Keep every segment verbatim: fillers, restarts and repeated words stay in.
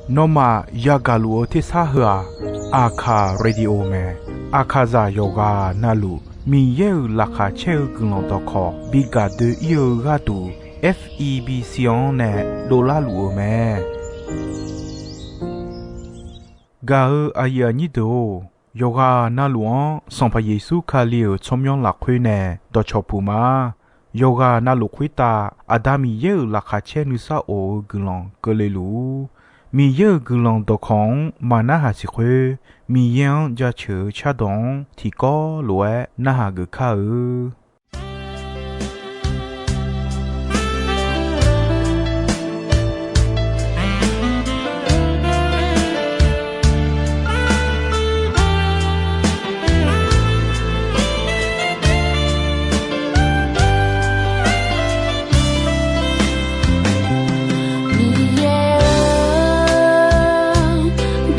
Nawmaf yagaq luf-eu tersar heu-aq, Aqkaq Radio mae. Aqkaqzaq yawqghaq navluf Miqyaer-euq laqkhaq caer-eu guiqlanq dawqkawq bi gaq doe-ir-eu gharduq, F E B C-anr nae dovlar luf-eu mae. Gaq-eu aqyuif aqnyir deuq-or, yawqghaq navluf-anr Sanqpaq Yeqsur Kali-euq tsawrmyanr lafkhoer nae dawqcawq puq ma. Yawqghaq navluf khoertav Aqda Miqyaer-euq laqkhaq caer nuisar of-eu guiqlanq keuvle luf-ur. Miqyaer-euq guiqlanq dawqkawq-anr maqnarhaq siq khoer, Miqyaer-anr jaceuq-eu cardawq-anr tiqkawv lof-aer narhaq geuf kar-eu. Miqyaer-or,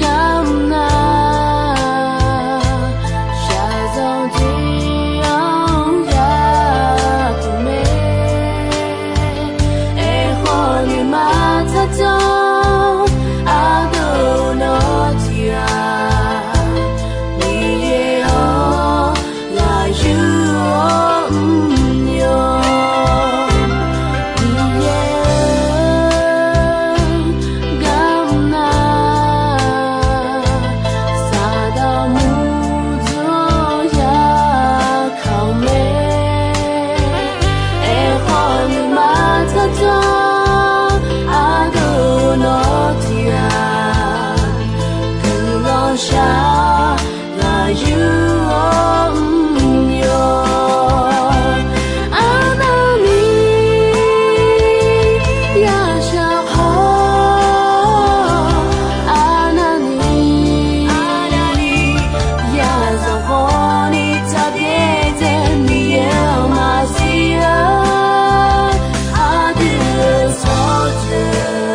garmr nar, shaqzanq tiq-anr yapuq mae. Aerkhawf nuima tsardzanr ardeuv nawr tiq-aq, Miqyaer-or, ghaq yur-awr mr-awr. Miqyaer-or, garmr nar, Saqdaq murdzanr ya kaq-eu mae. Aerkhawf nuima tsardzanr ardeuv nawr tiq-aq, guiqlanq shar ghaq yur-awr mr-awr. Arnavni yashaq khawf, arnavni yazanq khawfni tsaqbyaer dzae Miqyaer-anr maqsiq-a. Aqdui-euq tsawrjeuq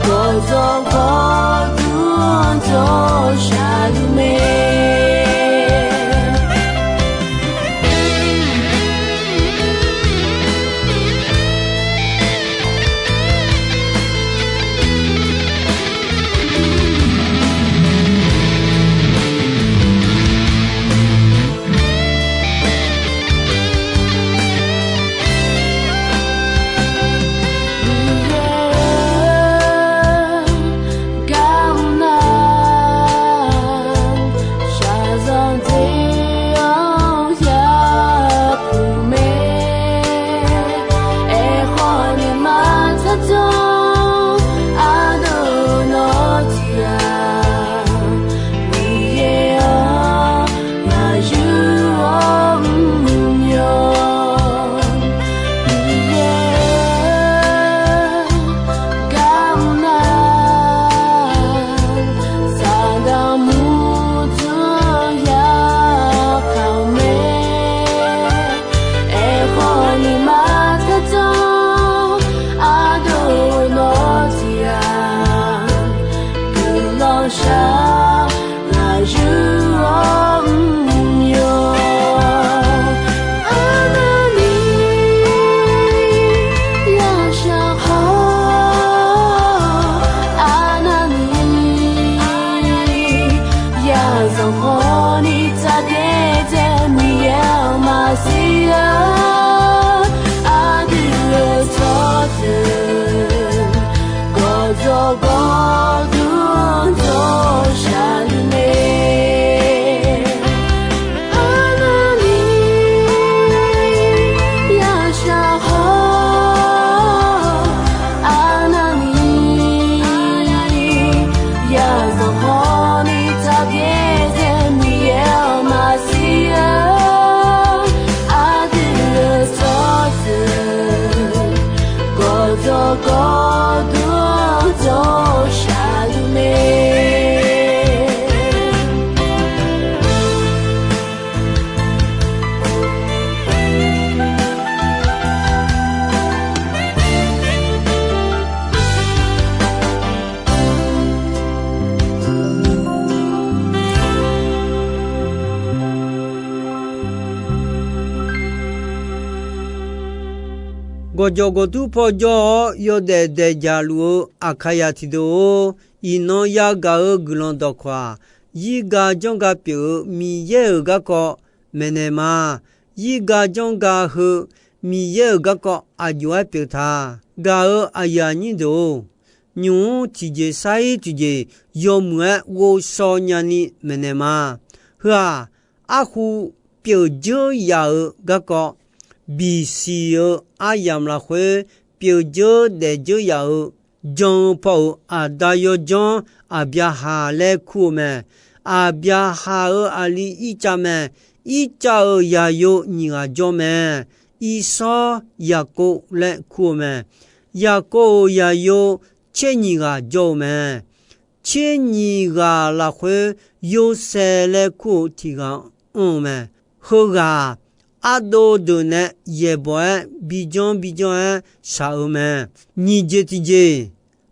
gawqdzawq gawqdmr dawq shaqluf mae. Miqyaer-or, garmr nar, shaqzanq tiq-anr yapuq mae. Aerkhawf nuima tsardzanr ardeuv nawr tiq-aq, Miqyaer-or, ghaq yur-awr mr-awr. Miqyaer-or, garmr nar, Saqdaq murdzanr ya kaq-eu mae. Aerkhawf nuima tsardzanr ardeuv nawr tiq-aq, guiqlanq shar ghaq yur-awr mr-awr. Arnavni yashaq khawf, arnavni yazanq khawfni tsaqbyaer dzae Miqyaer-anr maqsiq-a. Aqdui-euq tsawrjeuq gawqdzawq gawqdmr dawq shaqluf mae. Arnavni yashaq khawf, arnavni yazanq khawfni tsaqbyaer dzae Miqyaer-anr maqsiq-a. Aqdui-euq tsawrjeuq gawqdzawq gawqdmr dawq shaqluf mae. Gawqjawq gawqtur paw jawr-awr yawdaef daeq jaqluf-eu Aqkaqyaq tiqdeuq-or, iqnan yagaq-eu guiqlanq dawqkawq-aq, zirga janrga pyeuf-eu Miqyaer-euq garkawv maeqnaeq ma. Zirga janrga heu Miqyaer-euq garkawv aqjox-aer pyeuf taq. Gaq-eu aqyuif aqnyir deuq-or, nymq-mr tiqjeq sar-ir tiqjeq yawmuiq-aer ghovshaw nyani maeqnaeq ma. Heu-aq, arkhu pyeuf dzeur yaf-eu garkawv, bisiq-eu aryamq lafkhoer pyeuf dzeur daef dzeur yaf-eu, jan-eu paw-euq aqda yawjanr Aqbyaqhaq laer kur-eu mae. Aqbyaqhaq-euq aqli Irtsav mae. Irtsav-euq yaqyo nyiq ghaq jawr mae. Irsawr Yaqkov laer kur-eu mae. Yaqkov-euq yaqyo tser nyiq ghaq jawr-eu mae. Tser nyiq ghaq lafkhoer Yorsaev laer kur-eu tiq ghaq anr-eu mae. Heughaq-aq, ardov deuq nae yaeqbawq-aer bijanr bijanr-aer shaq-eu mae. Nyiq jeq tiqjeq,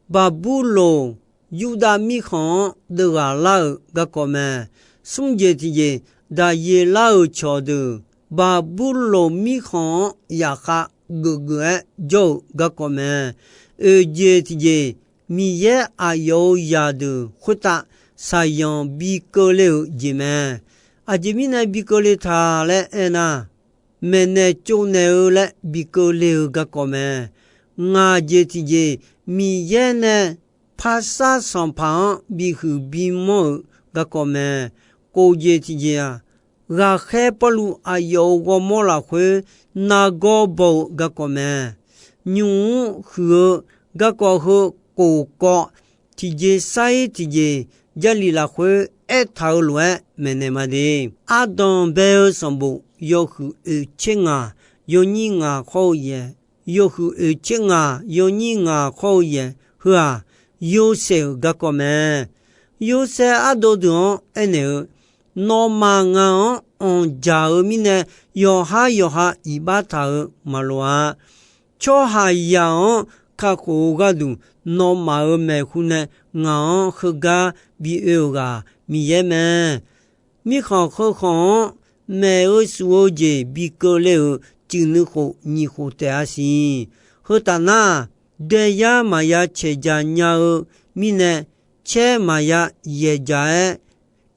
Baqburloq Yurdav mirkhanq-anr deuvghaq lar-euq garkawv mae. Smr jeq tiqjeq, Daqyeqlar-euq cawqdeuq Baqburloq mirkhanq-anr yaqkhav geufgeuf-aer jawr-euq garkawv mae. Oeq jeq tiqjeq, Miqyaer aqyawf-euq zaqdeuq khoertav shaqzanq bi keuvle-euq jeq mae. Aqjeq mirnae bi keuvle taq laer aernar, maeqnaeq tsovnaeq-eu laer bi keuvle-eu garkawv mae. Ngaq jeq tiqjeq, Miqyaer nae parsar sanqpaq-anr bihuiq bimawr-euq garkawv mae. Kof jeq tiqjeq-aq, ghaqkhaer Pawrluv aqyawf-euq ghawrmawr lafkhoer nargawr baw-eu garkawv mae. Nymq-mr huiq-eu garkawv heu kof kawv tiqjeq sar-ir tiqjeq, Jarlif lafkhoer aertaq-eu lof-aer maeqnaeq ma de. Ardanq bae-eu sanqbof yawhuiq oeq tser ngaq yawnyir ngaq khawr-eu yaeq, yawhuiq oeq tser ngaq yawnyir ngaq khawr-eu yaeq heu-aq, Yorsaev-euq garkawv mae. Yorsaev ardov deuq-anr aernaeq-eu, Nawmaf ngaq-anr anqdzaq-eu mirnae, yawqhar yawqha iqbax taq-euq maqloq-a. Tsawrhaqzaq-anr kakhof-eu gharduq, nawmaf-euq maeqhu nae ngaq-anr heugar bi oe-euq ghaq Miqyaer mae. Mirkhanq heu khanq-anr maeq-eu shuf-eu jeq bi keuvle-euq cuif nuikhof nyiq khof taef-a siq. Heu taf nar, daeyar maqya caeqdzaq nya-eu mirnae, caer maqya yaeqdzaq-aer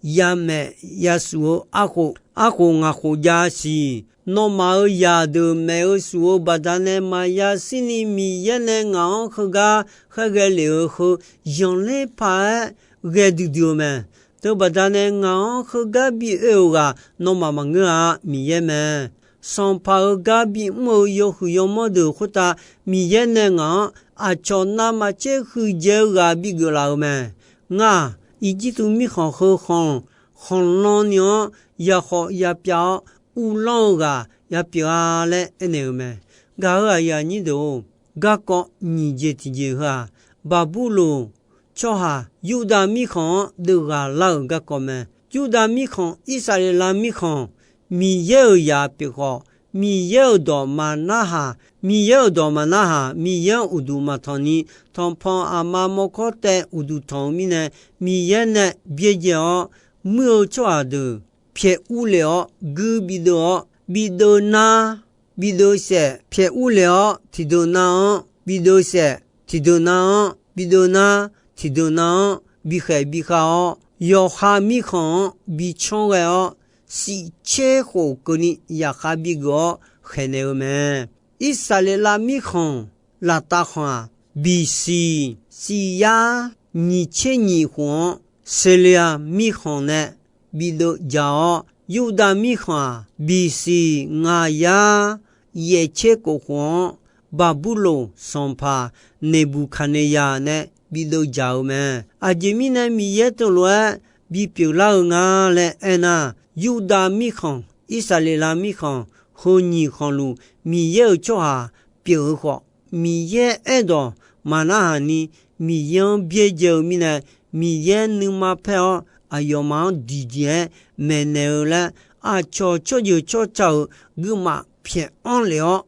yamaeq yashuf-eu arkhof, arkhof ngaq khof jav-a siq. Nawmaf-euq zaqdeuq maeq-eu shuf-eu baqdanae maqya shirni Miqyaer nae ngaq-anr heugar khaerghae lef-eu heu zanqler paq-aer ghae duidui-eu mae. Teubaqda nae ngaq-anr heugar bi oe-euq ghaq nawmaf maqngeur-a, Miqyaer mae. Sanqpaq-euq gar bimr-eu yawhuiq yawmanr deuq khoertav Miqyaer nae ngaq-anr aqcawq navmaqtser huiqdzaeq-eu ghaq bigeuf laf-euq mae. Ngar-aq, Irjirtuv mirkhanq heu khanq, khanqlan ni-anr yakhawf yapyav-awr uvlanr-eu ghaq yapyeuf-a laer aernaeq-eu mae. Gaq-euq aqyuif aqnyir deuq-or, garkawv nyiq jeq tiqjeq heu-aq, Baqburloq tsawrhaq Yurdav mirkhanq-anr deuvghaq lar-euq garkawv mae. Yurdav mirkhanq, Irsaqleqlav mirkhanq, Miqyaer-euq zaq pyeuf khawf, Miqyaer-euq dawq maqnarhaq, Miqyaer-euq dawq maqnarhaq, Miqyaer-anr uqduq maqtanq ni, tanqpanq aqma mawrkawr taev uqduq tanq-eu mirnae, Miqyaer nae byaerdzae-awr, muir-eu tsawrhaq deuq pyaeq urlef-awr guir bideuv-awr, bideuv nar, bideuv saef pyaeq urlef-awr, tiqdeuq nav-anr bideuv saef, tiqdeuq nav-anr bideuv nar, tiqdeuq nav-anr bikhaeq bikhav-awr, yawqha mirkhanq-anr bi canr ghae-awr, shif tser khof keuvni yaqkhav bigeuf-awr khaeqnaeq-eu mae. Irsaqleqlav mirkhanq laftav khanq-aq, bisiq siq yar nyiq tser nyiq khof-anr, Seqleqav mirkhanq nae bideuv dzaq-awr, Yurdav mirkhanq-aq, bisiq ngaq yar yaef tser kof khof-anr, Baqburloq sanqpaq Neqbuqkaqneqzaq nae bideuv dzaq-eu mae. Aqjeq mirnae Miqyaer teulof-aer bipyeuf lar-eu nga laer aernar, Yurdav mirkhanq, Irsaqleqlav mirkhanq, heu nyiq khanqluf Miqyaer-euq tsawrhaq pyeuf-eu khawf, Miqyaer aerdawq maqnarhaq ni Miqyaer-anr byaerdzae-eu mirnae, Miqyaer nuima paer-awr aqyawfmaf-anr diqdiq-aer maeqnaeq-eu laer, aqcawq tsawrjeuq tsawrca-euq guirmaf pyaeq anr lef-awr,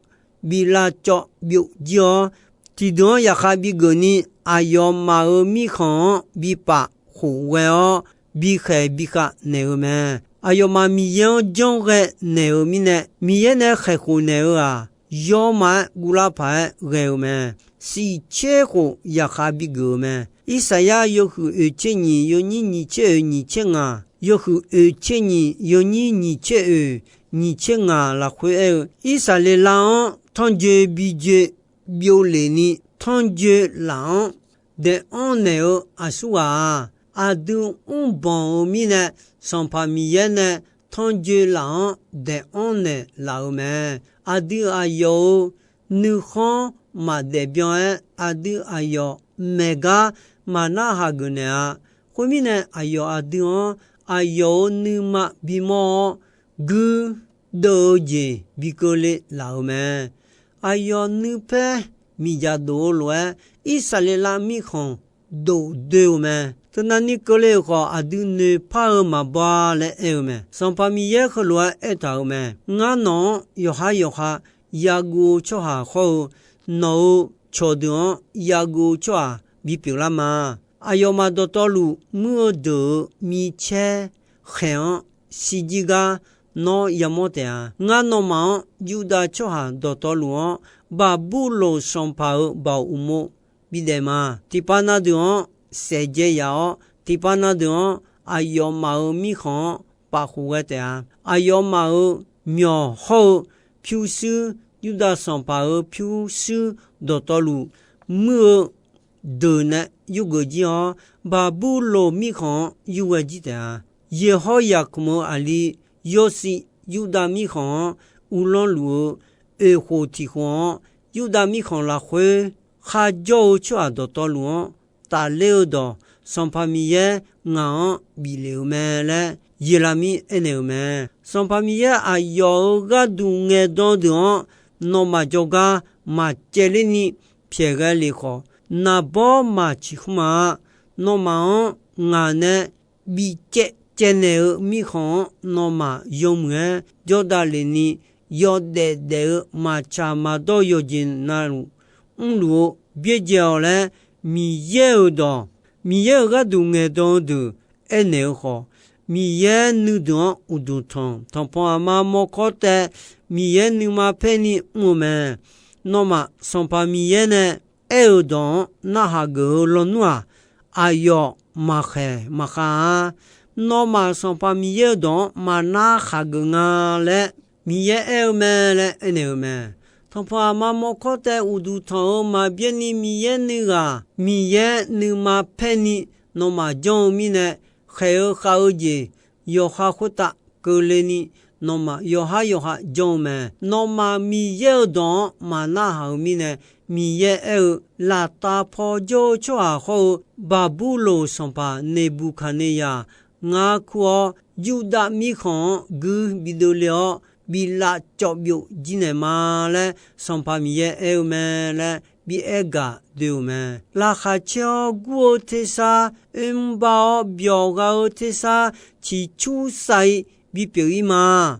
bi lavcawv byov jir-awr, tiqdeuq-anr yaqkhav bigeuf ni aqyawfmaf-euq mirkhanq-anr bipaf khof ghae-awr, bikhaeq bikhav naeq-eu mae. Aqyawfmaf Miqyaer-anr janr ghae naeq-eu mirnae, Miqyaer nae khaeq khof naeq-eu-aq, yawmaf-aer guvlar paq-aer ghae-eu mae. Siqtser khof yaqkhav bigeuf-eu mae. Irsaqyar yawhuiq oeq tser nyiq, yawnyir nyiq tser oeq nyiq tser ngaq, yawhuiq oeq tser nyiq, yawnyir nyiq tser oeq nyiq tser ngaq lafkhoer aer-eu, Irsaqleqlav-anr tanrjoe bijoe byovlef ni, tanrjoe laf-anr daeq-anr naeq-eu aqsurghaq-aq, aqdui mrbanq-eu mirnae, Sanqpaq Miqyaer nae tanrjoe laf-anr daeq-anr naeq laf-eu mae. Aqdui aqyawf-euq nuikhanr maqdaef byan-aer, aqdui aqyawf maeq gar maqnar hageuf naeq-a. Khoermirnae, aqyawf aqdui-anr aqyawf-euq nuima bimawr-awr, guirdeuv-eu jeq bi keuvle laf-euq mae. Aqyawf nuipaer miqdzaq dof-eu lof-aer, Irsaqleqlav mirkhanq dof doe-eu mae. Teunavni keuvle-euq khawf, aqdui noeqpar-eu maqbaw-a laer aer-eu mae. Sanqpaq Miqyaer heulof-aer aertaq-euq mae. Ngar nawq-anr yawqhar yawqha yageuf-eu tsawrhaq hawr-eu, nawq-euq cawqdeuq-anr yageuf-eu tsawrhaq bipyeuf lar ma. Aqyawfmaf dawqtawvluf muir-eu deuq-euq micaer khaeq-anr shirjir gar nawr yamawr taef-a. Ngar nawmaf-anr Yurdav tsawrhaq dawqtawvluf-anr Baqburloq sanqpaq-euq baoq uqmov bidaef ma. Tiqpav na deuq-anr saef dzae yaf-awr, tiqpav na deuq-anr aqyawfmaf-euq mirkhanq-anr paf khof ghae taef-a. Aqyawfmaf-euq myawq hawr-eu pyurshuir, Yurdav sanqpaq-euq pyurshuir dawqtawvluf muir-eu deuq nae yurgeuf jir-awr, Baqburloq mirkhanq-anr yurghae jir taef-a. Yeq hawr yaqkmq-eu aqli yawsiv Yurdav mirkhanq-anr uvlanr luf-eu oeq khof tiq khof-anr, Yurdav mirkhanq lafkhoer kharjawr-eu tsawrhaq dawqtawvluf-anr tafler-eu dawq, Sanqpaq Miqyaer ngaq-anr bif lef-euq mae laer Yeqlaqmir aernaeq-euq mae. Sanqpaq Miqyaer aqyawf-euq gharduq ngaeqdan deuq-anr nawmaf jawrgar maqcaevler ni pyaeq ghae lef khawf, naqbawr maq ciqkhmr-a. Nawmaf-anr ngaq nae bicaev caevnaeq-eu mirkhanq-anr nawmaf yawmuiq-aer jawrdav lef ni, yawdaef daef-eu maqtsaq maqdawr yawqjeq navluf mrluf-eu byaerdzae-awq laer, Miqyaer-euq dawq, Miqyaer-euq gharduq ngaeqdan-eu deuq aernaeq-eu khawf, Miqyaer nuideuq-anr uqduq tanq, tanqpanq aqma mawrkawr taev Miqyaer nuima paerni mr-eu mae. Nawmaf Sanqpaq Miqyaer nae aer-euq dawq-anr narhaq geuf-eu lawnmr-aq, aqyawf maqkhaeq maqkhav-a. Nawmaf Sanqpaq Miqyaer-euq dawq-anr maqnar khaq geuf nga laer Miqyaer aer-eu mae laer aernaeq-euq mae. Tanqpanq aqma mawrkawr taev uqduq tanq-euq maqbyaer ni Miqyaer nuighaq, Miqyaer nuima paerni nawmaf janr-eu mirnae, khaeq-eu khav-eu jeq yawqha khoertav keuvle ni, nawmaf yawqhar yawqha janr-eu mae. Nawmaf Miqyaer-euq dawq-anr maqnarhaq-euq mirnae, Miqyaer aer-eu, Laftav paw jawr-eu tsawrhaq hawr-eu Baqburloq sanqpaq Neqbuqkaqneqzaq ngar kur-awr, Yurdav mirkhanq-anr guir bideuv le-awr, biflav cawv byov jir naeq ma laer Sanqpaq Miqyaer aer-eu mae laer bi aer gaq doe-euq mae. Laqkhaq caer-awr gur-eu tersar, oermr bar-awr byawq gha-eu tersar, ciqcur sav-ir bipyeuf-ir ma.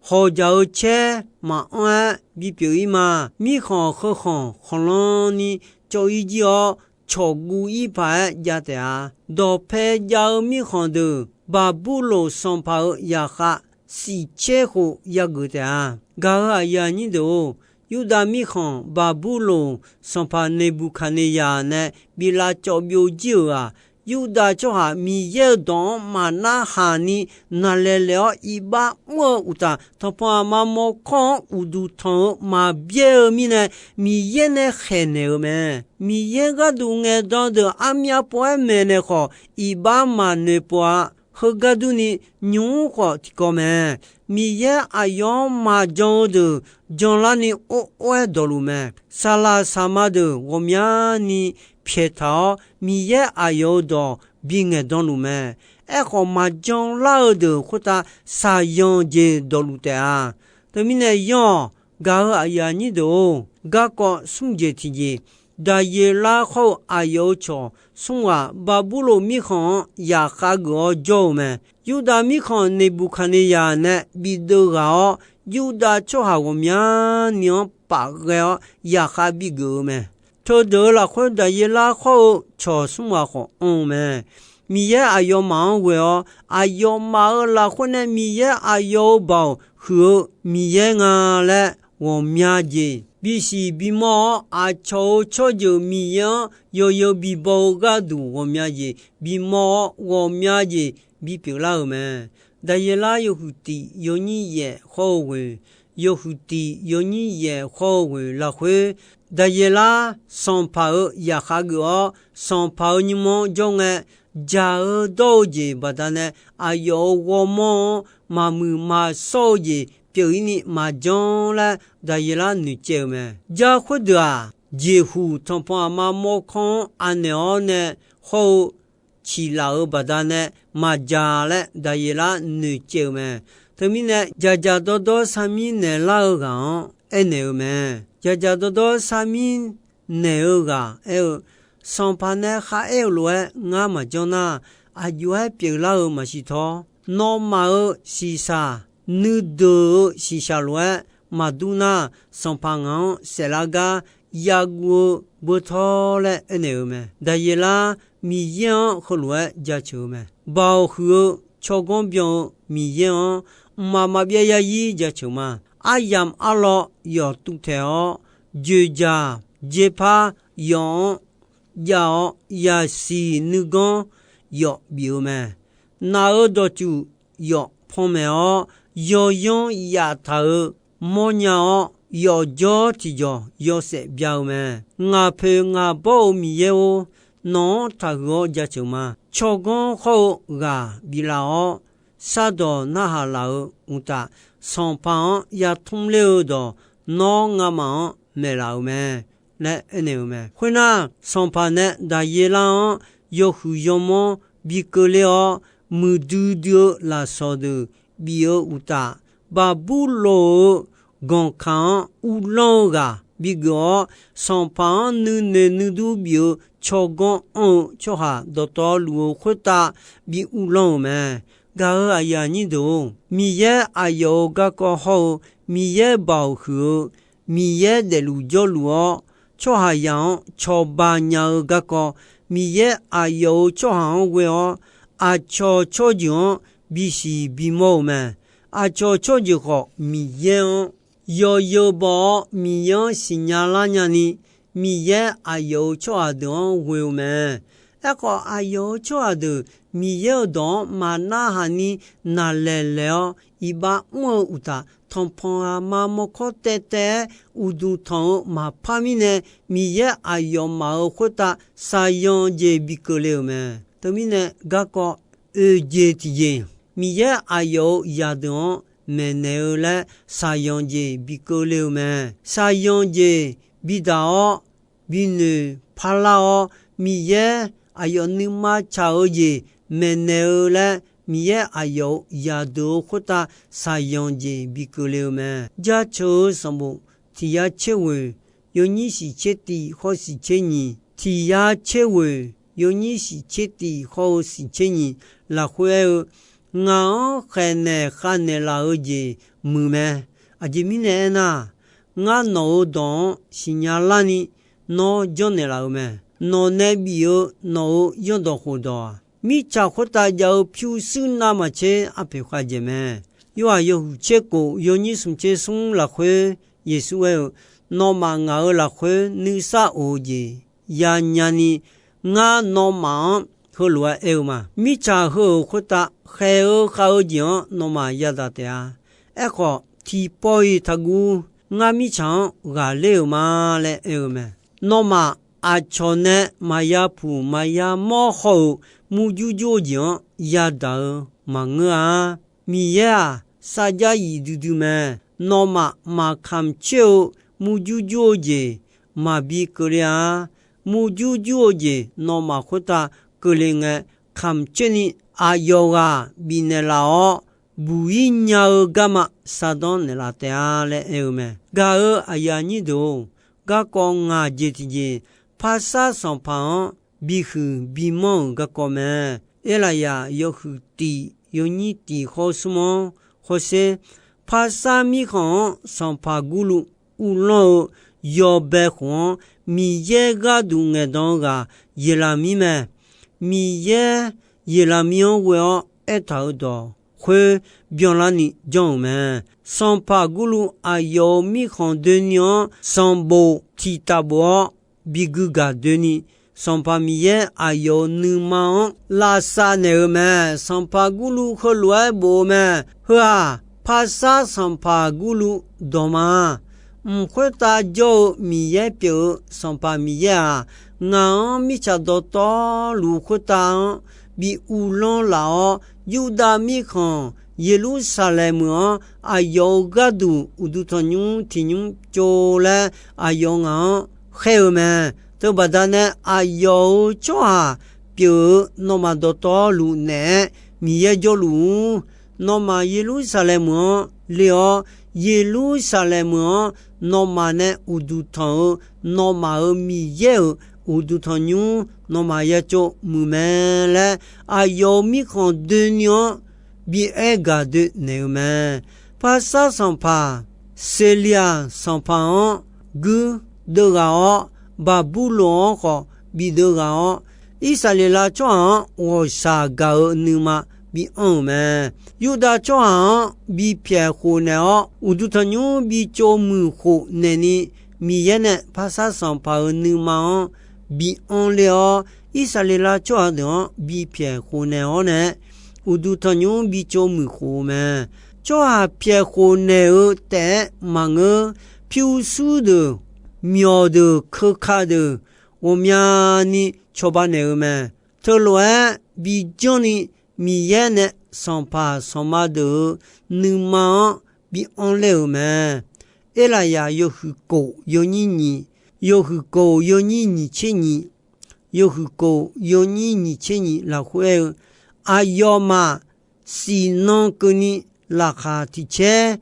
Hawqjaq-eu caer maqanr-aer bipyeuf-ir ma. Mirkhanq heu khanq khanqlan ni cawv-ir jir-awr, cawqguv-ir paq-aer jav taef-a. Dawqpae jav-eu mirkhanq deuq, Baqburloq sanqpaq-euq zaqkhav siqcaer khof yageuf taef-a. Gaq-euq aqyuif aqnyir deuq-or, Yurdav mirkhanq Baqburloq sanqpaq Neqbuqkaqneqzaq nae biflav cawv byov jir-euq-aq, Yurdav tsawrhaq Miqyaer-euq dawq-anr maqnar haq ni naqlaeq laeq-awr iqbax mr-eu uqtaf, tanqpanq aqma mawrkawr-anr uqduq tanq-eu maqbyaer-eu mirnae, Miqyaer nae khaeqnaeq-eu mae. Miqyaer gharduq ngaeqdan deuq armyav pov-aer maeqnaeq khawf, iqbax maqnoeq pov-a. Heugar durni, nymq-mr khawf tiqkawv mae. Miqyaer aqyawf-anr maqjan-eu deuq janlarni or or-aer dawqluf mae. Saqlaq saqma deuq ghawqmyani pyaeqtaq-awr, Miqyaer aqyawf-euq dawq bingaeq danluf mae. Aerkhawf, maqjan lar-eu deuq khoertav saqyanq jeq dawqluf taef-a. Teumirnae yanr-awq. Gaq-euq aqyuif aqnyir deuq-or, garkawv smr jeq tiqjeq, Daqyeqlar hawr-eu aqyawf-euq cawq smr ghaq Baqburloq mirkhanq-anr yaqkhav geuf-awr jawr-eu mae. Yurdav mirkhanq Neqbuqkaqneqzaq nae bideuv ghaq-awr, Yurdav tsawrhaq ghawqmyani-anr paf ghae-awr yaqkhav bigeuf-eu mae. Teudeuq-euq lafkhoer Daqyeqlar hawr-eu cawq smr ghaq khawf anr-eu mae. Miqyaer aqyawfmaf-anr ghoe-awr, aqyawfmaf-euq lafkhoer nae Miqyaer aqyawf-euq baoq huiq-eu Miqyaer nga laer ghawqmya jeq bisiq bimawr-awr, aqcawq-euq tsawrjeuq Miqyaer-anr yawzeu bibaw-eu gharduq ghawqmya jeq bimawr-awr, ghawqmya jeq bipyeuf lar-euq mae. Daqyeqlar yawhuiq tiq yawnyir yaef khawr-eu ghoeq, yawhuiq tiq yawnyir yaef khawr-eu ghoeq lafkhoer, Daqyeqlar sanqpaq-euq zaqkhav geuf-awr, sanqpaq-euq nymr-anr jawr ngae, jaq-eu dawr-eu jeq baqdanae aqyawf-euq ghawrmawr-anr maqmuiq maqshawr-eu jeq pyeuf-ir ni maqjanr laer Daqyeqlar noeqcaev-eu mae. Jar khoerdeuq-aq, jeqhuq tanqpanq aqma mawrkawr-anr anaeq-awr nae hawr-eu ciqlaf-euq baqdanae maqjaq laer Daqyeqlar noeqcaev-eu mae. Teumirnae, dzaqdzaq dawrdawr sarmir naeqlar-eu ghaq-anr aernaeq-eu mae. Dzaqdzaq dawrdawr sarmir naeq-eu ghaq aer-eu, Sanqpaq nae kharaer-eu lof-aer ngar maqjanr nar, aqjox-aer pyeuflar-eu maqsiq tawr. Nawmaf-euq shiqshaq, nuideuq-eu shiqshaq lof-aer maqdur nar, sanqpaq ngaq-anr saeflar gar yaguv-eu beu tawr laer aernaeq-eu mae. Daqyeqlar Miqyaer-anr heulof-aer jaceuq-eu mae. Baoq huiq-eu tsawrganr byan-eu Miqyaer-anr mqmaq maqbyav yazir jaceuq ma. Aryamq arlawr yawf tuvtaeq-awr, dzoeqdzaq dzoerpar yawf-anr jav-awr, yaqsiq nuiganr yawf bif-eu mae. Naq-euq dawqtsuif yawf panmaeq-awr, yawyanr yaftaq-euq mawrnya-awr, yawfjawr tiqjawq yawshaef bya-eu mae. Ngaq poeq ngaq bawr-eu Miqyaer-or, nawq-anr taqhuiq-awr jaceuq ma. Tsawrganr khawr-eu ghaq biflaf-awr, shardawq narhaq laf-euq uqtaf, sanqpaq-anr yatmr ler-eu dawq nawr ngamaf-anr maeqlaf-euq mae laer aernaeq-eu mae. Khoernar, sanqpaq nae Daqyeqlar-anr yawhuiq yawmanr bi keuvler-awr, muiqdui dui-eu lafsawq deuq bif-eu uqtaf, Baqburloq-euq ganqkaq-anr uvlanr-eu ghaq bigeuf-awr, sanqpaq-anr nuinoeq nuidur bif-eu tsawrganr anr-eu tsawrhaq dawqtawvluf-eu khoertav bi uvlanr-euq mae. Gaq-euq aqyuif aqnyir deuq-or, Miqyaer aqyawf-euq garkawv hawr-eu, Miqyaer baoq huiq-eu, Miqyaer daefluf jawrluf-awr, tsawrhaqzaq-anr cawba nya-eu garkawv, Miqyaer aqyawf-euq tsawrhaq-anr ghoe-awr, aqcawq tsawrjeuq-anr bisiq bimawr-eu mae. Aqcawq tsawrjeuq khawf, Miqyaer-anr yawzeu baw-awr, Miqyaer-anr siqnya lar nyani, Miqyaer aqyawf-euq tsawrhaq deuq-anr ghoe-eu mae. Aerkhawf, aqyawf-euq tsawrhaq deuq Miqyaer-euq dawq-anr maqnarhaq ni naqlaeq laeq-awr, iqbax mr-eu uqtaf, tanqpanq aqma mawrkawr taev taev-aer uqduq tanq-eu maqpar mirnae, Miqyaer aqyawfmaf-euq khoertav shaqzanq jeq bi keuvle-euq mae. Teumirnae, garkawv oeq jeq tiqjeq, Miqyaer aqyawf-euq zaqdeuq-anr maeqnaeq-eu laer shaqzanq jeq bi keuvle-eu mae. Shaqzanq jeq bidaq-awr, binoeq parlar-awr, Miqyaer aqyawf nuima tsaq-eu jeq maeqnaeq-eu laer, Miqyaer aqyawf-euq zaqdeuq-euq khoertav shaqzanq jeq bi keuvle-eu mae. Jaceuq-eu sanqbof tiq yar tser ghoeq yawnyir shiq tser tiv hawr shiq tser nyiq, tiq yar tser ghoeq yawnyir shiq tser tiv hawr-eu shiq tser nyiq lafkhoer aer-eu, Ngaq-anr khaeqnaeq khavnaeq laf-eu jeq muiq mae. Aqjeq mirnae aernar, ngar nawq-euq dawq-anr siqnya larni nawr janrnaeq laf-eu mae. Nawq nae bif-eu nawq-euq zanrdawq khofdawq-aq, mirtsaq khoertav jav-eu pyurshuir navmaqtser arpoeq khavdzaeq mae. Yorhaq yawhuiq tser kof yawnyir smq tser smr lafkhoer Yeqsur aer-eu, Nawmaf ngaq-euq lafkhoer nuisar of-eu jeq yanya ni, ngar nawmaf-anr heulof-aer aer-eu ma. Mirtsaq heu-euq khoertav khaeq-eu khav-eu jeq-anr nawmaf yadaq taef-a. Aerkhawf, tiqpawf-iq taqguv, ngar mirtsaq-anr ghaqler-euq ma laer aer-eu mae. Nawmaf aqcawq nae maqya puq maqya mawr haw-euq murjur jur-eu jeq-anr yadaq-eu maqngeur-a. Miqyaer-aq, sarjax yif duidui mae. Nawmaf maqkamq coer-eu murjur jur-eu jeq maqbi keuvle-a. Murjur jur-eu jeq nawmaf khoertav keuvle ngae, kamq coer ni aqyawf ghaq bifnaeq laf-awr, buq-ir nya-eu garma shardanr naeqlaf taef-a laer aer-eu mae. Gaq-euq aqyuif aqnyir deuq-or, garkawv ngaq jeq tiqjeq, Parsar sanqpaq-anr bihuiq bimanr-euq garkawv mae. Erlaqyaq yawhuiq tif yawnyir tif hawr smr-anr hawsher, Parsar mirkhanq-anr sanqpaq Gurluv uvlanr-eu yawbae khof-anr, Miqyaer gharduq ngaeqdan-eu ghaq Yeqlaqmir mae. Miqyaer Yeqlaqmir-anr ghoe-awr aertaq-euq dawq khoer byanlarni janr-euq mae. Sanqpaq Gurluv aqyawf-euq mirkhanq doeni-anr sanqbof tiqtaf bof-awr, bi guigaq doeni, Sanqpaq Miqyaer aqyawf-euq nuima-anr lavsav naeq-eu mae. Sanqpaq Gurluv heulof-aer bof-eu mae. Heu-aq, Paqsar sanqpaq Gurluv dawqma mq khoertav jawr-eu Miqyaer pyeuf-eu Sanqpaq Miqyaer-aq, ngaq-anr mirtsaq dawqtawvluf khoertav-anr bi uvlanr laf-awr, Yurdav mirkhanq Yeqlursaqlaeq meuq-anr aqyawf-euq gharduq uqduq tanqnymr tiqnymr tsov laer aqyawf ngaq-anr khaer-eu mae. Teubaqda nae aqyawf-euq tsawrhaq pyeuf-eu nawmaf dawqtawvluf naeq-aer Miqyaer jawrluf-ur. Nawmaf Yeqlursaqlaeq meuq-anr le-awr, Yeqlursaqlaeq meuq-anr nawmaf nae uqduq tanq-eu, nawmaf-euq Miqyaer-euq uqduq tanqnymr nawmaf ya tsov muiq mae laer, aqyawf-euq mirkhanq doeni-anr bi aer gaq doe naeq-eu mae. Paqsar sanqpaq Seqliaq sanqpaq-anr guirdeuv ghaq-awr, Baqburloq-anr khawf bideuv ghaq-awr, Irsaqleqlav tsawrhaq-anr ghawqshaq gaq-eu nuima bi anr-euq mae. Yurdav tsawrhaq-anr bi pyaeq khof naeq-awr, uqduq tanqnymr bi tsov muiq khof naeqni, Miqyaer nae Paqsar sanqpaq-euq nuima-anr bi anr ler-awr, Irsaqleqlav tsawrhaq deuq-anr bi pyaeq khof naeq-awr nae, uqduq tanqnymr bi tsov muiq khof-eu mae. Tsawrhaq pyaeq khof naeq-eu taef-aer maqngeur. Pyurshuir deuq, myawq deuq, keuka deuq, ghawqmyani cawba naeq-eu mae. Teulof-aer bi janrni, Miqyaer nae sanqpaq sanqma deuq-euq nuima-anr bi anr ler-euq mae. Erlaqyaq yawhuiq kof yawnyir nyiq, yawhuiq kof yawnyir nyiq tser nyiq, yawhuiq kof yawnyir nyiq tser nyiq lafkhoer aer-eu, aqyawfmaf siqnan keuvni laqkhaq tiq caer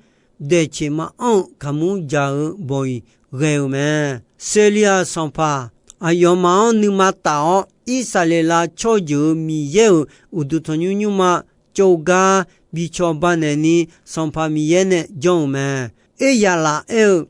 daeqceq maqanr-eu kaqmur jaq-eu bawq-iq ghae-euq mae. Seqliaq sanqpaq aqyawfmaf-anr nuima taf-awr, Irsaqleqlav tsawrjeuq-euq Miqyaer-euq uqduq tanqnymr nymrma tsov gar bi cawba naeqni, Sanqpaq Miqyaer nae janr-euq mae. Eryaqlaf aer-eu,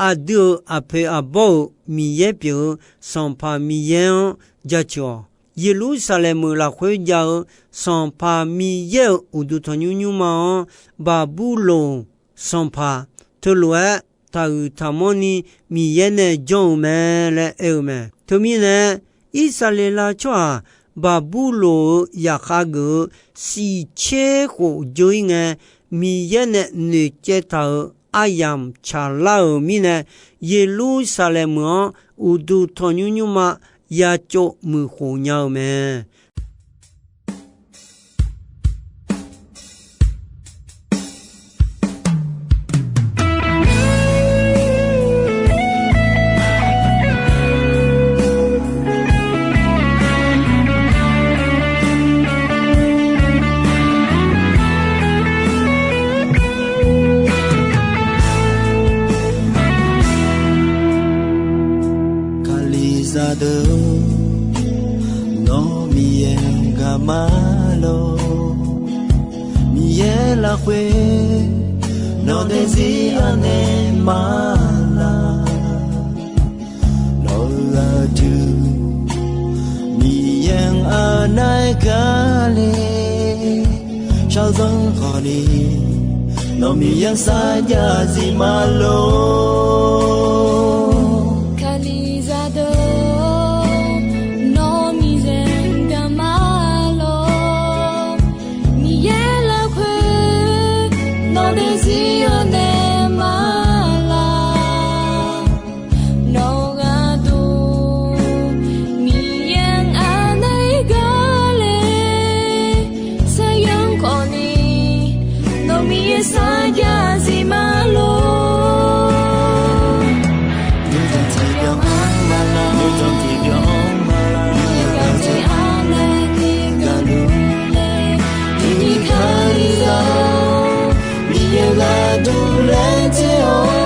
aqdui-euq aqpoeq aqbawr-euq Miqyaer pyeuf-eu Sanqpaq Miqyaer-anr jaceuq-awq. Yeqlursaqlaeq meuq lafkhoer jav-eu Sanqpaq Miqyaer-euq uqduq tanqnymr nymrma-anr, Baqburloq sanqpaq teulof-aer taqhuiq taqmanrni Miqyaer nae janr-eu mae laer aer-eu mae. Teumirnae, Irsaqleqlav tsawrhaq Baqburloq-euq zaqkhav geuf-eu siq tser khof dzeur-ir ngae, Miqyaer nae noeqcaev taq-euq aryamq tsaqlar-euq mirnae, Yeqlursaqlaeq meuq-anr uqduq tanqnymr nymrma ya tsov muiq khof nya-eu mae. Kalizaq deuq, nawr Miqyaer-anr gaq ma lor. Miqyaer lafkhoer nawq daefzir anaeq ma laq. Nawq-eu aqdui, Miqyaer-anr anaeq gaq le. Shaqzanr khawf ni, nawq Miqyaer sarjax zif ma lor. Kalizaq deuq, nawr Miqyaer-anr gaq ma lor. Miqyaer lafkhoer nawq daefzir anaeq ma laq. Nawq-eu aqdui, Miqyaer-anr anaeq gaq le. Saqyanr khawf ni, nawq Miqyaer sarjax zif ma lor. Nuijan tiqbyan-anr ma laq, nuijan tiqbyan-anr ma laq, Miqyaer gaq tser anaeq ni gaq luf le. Tiqnyiq Kalizaq, Miqyaer gharduq laejae-awr,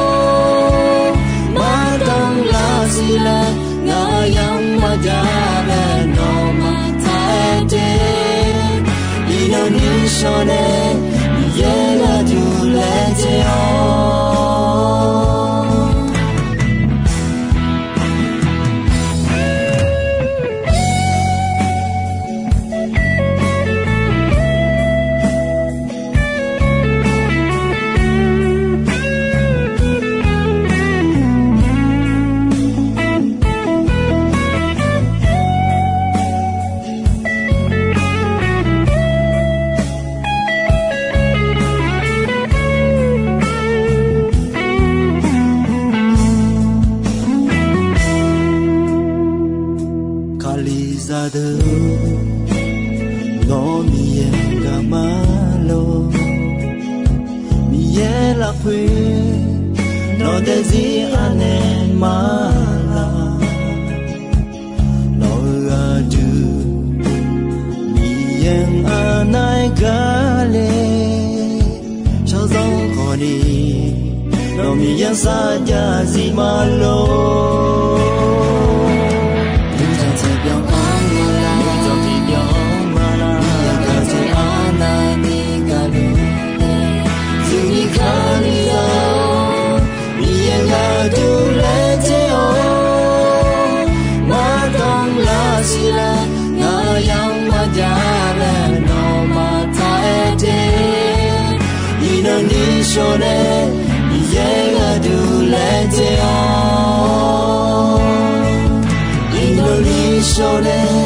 mardanr lar siqlar, ngaq-euq yamq maqjav bae nawmaf taq-aer te. Iqnan nuishawr nae Miqyaer gharduq laejae-awr. Kalizaq deuq, nawr Miqyaer gaqma lor. Miqyaer lafkhoer nawq daefzir anaeq ma laq. Nawq-euq aqdui Miqyaer-anr arnav-aer gar le. Shawrzanr khawf ni, nawq Miqyaer sarjax zif ma lor. Nuijanq tiqbyan-anr ma laq, nuijanq tiqbyan-anr ma laq, Miqyaer gaqdzae arnavni gaqluf-eu, zuqni Kalizaq-or, Miqyaer gharduq laejae-awr, mardanr lar siqlar, ngaq yamq maqjav laer nawmaf taq-aer te. Iqnan ni shawr nae Miqyaer gharduq laejae-awr, iqnan ni shawr nae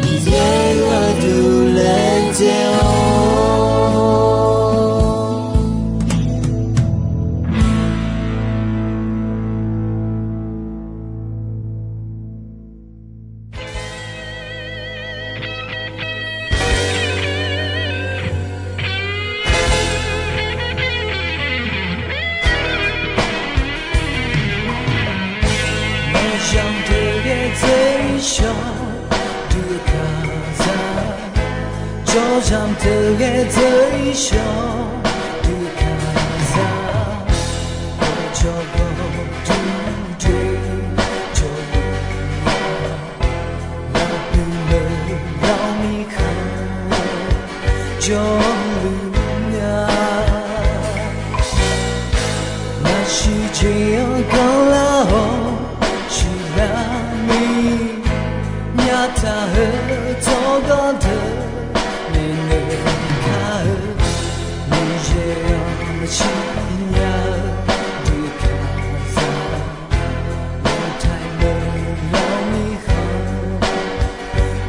Miqyaer gharduq laejae-awr. Nawq zanq deuq ghae dzeur-ir shawq dui kalizaq, jawrzaq deuq ghae dzeur-ir shawq dui kalizaq, jawrgawv dui doe jawrluf-a, lafpuq lawq lawq ni khanq jawrluf-a. Naqsiq jeq-anr ganrlar-awr siqlar ni, myavtaq-eu tsawrganr deuq maeqnaeq kar-eu, Miqyaer-anr maqsiq nya-eu dui kalizaq, lawqtaiq lawq lawq ni khanq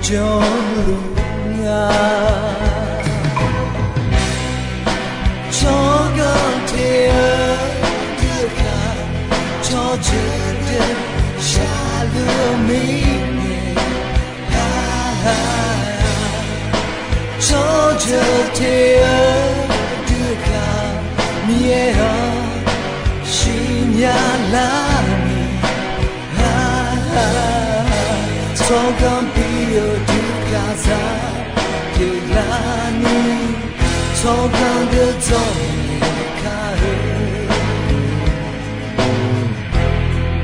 jawrluf-a. Tsawrganr te-eu dui kalizaq, tsawrjeuq deuq shaqluf-eu mirnae, tsawrjeuq te-eu dui kalizaq, Miqyaer-anr siqnya lar ni, tsawrganr pir-eu dui kalizaq pyeuflar ni, tsawrganr deuq dzawr naeq kar-eu,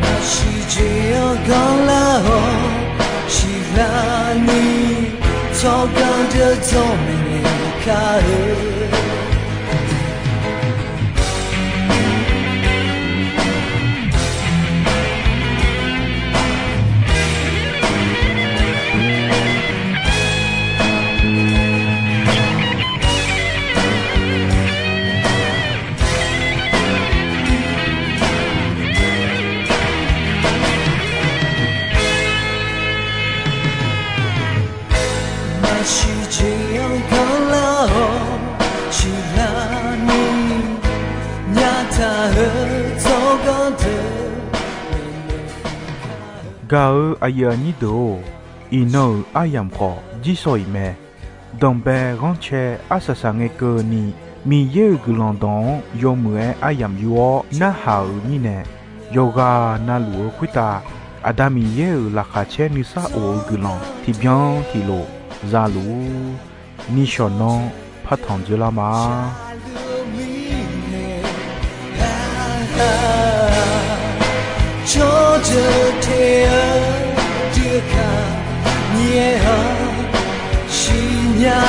naqsiq jeq-anr ganrlar-awr siqlar ni, tsawrganr deuq dzawr naeq kar-eu. Naqsiq jeq-anr ganrlar-awr siqlar ni, myavtaq-eu tsawrganr deuq maeqnaeq kar-eu. Gaq-eu aqyuif aqnyir deuq-or, iqnan-euq aryamq khawf jirsawq iq mae. Danqbae ghanrcae arsaq saq ngae keuvni, Miqyaer-euq guiqlanq dawq-anr yawmuiq-aer aryamq yur-awr narhaq-euq mirnae, yawqghaq navluf-eu khoertav Aqda Miqyaer-euq laqkhaq caer nuisar of-eu guiqlanq tiqbyan tiqlof zaluf-ur. Nishawq nanr partanq dzeurlar ma. Tsawrjeuq te-eu dui kalizaq, Miqyaer-anr siqnya